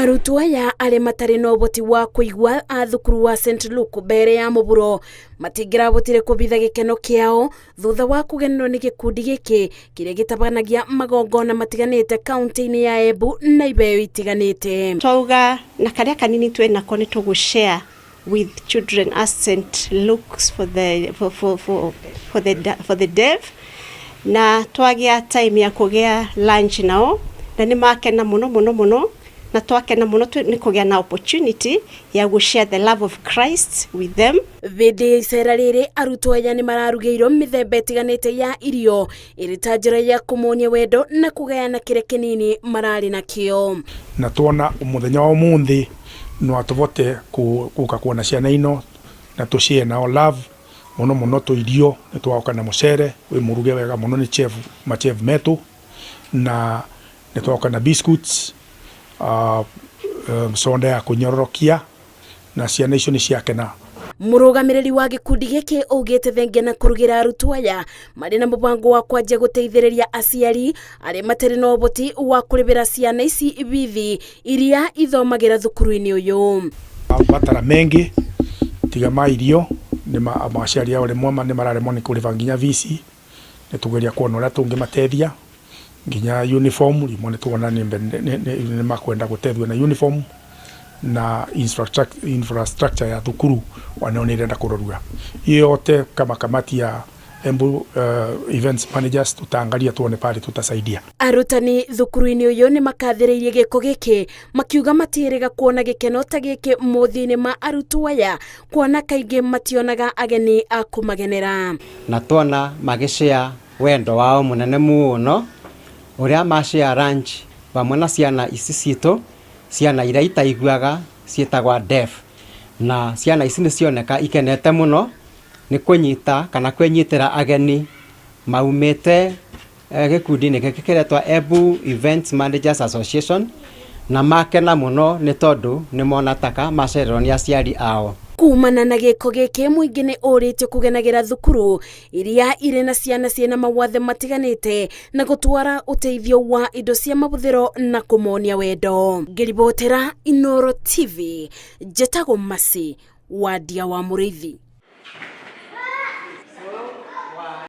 Arutwo aya arĩa matarĩ na ũhoti wa kũigua a thukuru wa St Luke mbere ya mũburo matingĩrahotire kũbitha gĩkeno kĩao thutha wa kũgenwo nĩ gĩkundi gĩkĩ kĩrĩa gĩtabanagia magongona matiganĩte kaunti-inĩ ya Embu na ibeo itiganĩte. Twauga na karĩa kanini twĩ nako nĩ tũgũ share with children as St Luke's for the, for the deaf, na twagĩa time ya kũgĩa lunch nao na nĩ makena mũno mũno mũno, na twakena mũno nĩ kũgĩa na opportunity ya gũ share the love of Christ with them. Hĩndĩ ya icera rĩrĩ, arutwo aya nĩ mararugĩirwo mĩthemba ĩtiganĩte ya irio ĩrĩ ta njĩra ya kũmonia wendo na kũgayana kĩrĩa kĩnini mararĩ nakĩo. Na tuona muthenya wa umuthi no tuvote guka kuona ciana ino na tushare nao love muno muno. Tuirio ni twaoka na mucere wi muruge wega muno ni chef, machef metu, na ni twaoka na biscuits, soda ya kunyororokia, na ciana icio ni ciakena. Mũrũgamĩrĩri wa gĩkundi gĩkĩ augĩte thengia na kũrugĩra arutwo aya, marĩ na mũbango wa kwanjia gũteithĩrĩria aciari arĩa matarĩ na ũhoti wa kũrĩhĩra ciana ici bithi iria ithomagĩra thukuru-inĩ ũyũ. Batara mengi tiga ma irio nĩ maciari ao rĩmwe nĩ mararemwo nĩ kũrĩba nginya vici. Nĩ tugeria kuona ũrĩa tũngĩmateithia nginya uniform. Rĩmwe nĩ tuona nĩ makwenda gũteithio na uniform na infrastructure ya thukuru wanao nĩ irenda kũrorua. Hiyo yote kama kamati ya Embu Events Managers tutaangalia tuone pale tutasaidia. Arutani thukuru-inĩ ũyũ nĩ makathĩrĩirie gĩko gĩkĩ, makiuga matiĩrĩga kuona gĩkeno ta gĩkĩ mothiũ-inĩ ma arutwo aya, kuona kaingĩ mationaga ageni a kũmagenera. Na tuona magĩshare wendo wao mũnene mũno ũrĩa mashare lunch vamwe na ciana ici citũ, ciana iria itaiguaga ciĩtagwa deaf, na ciana ici nĩ cioneka ikenete mũno nĩ kũnyita kana kwĩnyitĩra ageni maumĩte gĩkundi-inĩ gĩkĩ kĩretwa Embu Events Managers Association, na makena mũno nĩ tondũ nĩ mona taka macererwo nĩ aciari ao. Kumana na gĩko gĩkĩ, mũingĩ nĩ ũrĩtio kũgenagĩra thukuru iria irĩ na ciana ciĩna mawathe matiganĩte na gũtwara ũteithio wa indo cia mahũthĩro na kũmonia wendo. Ngĩribotera Inoro TV, njĩtagwo Masi Wandia wa Mũrĩithi.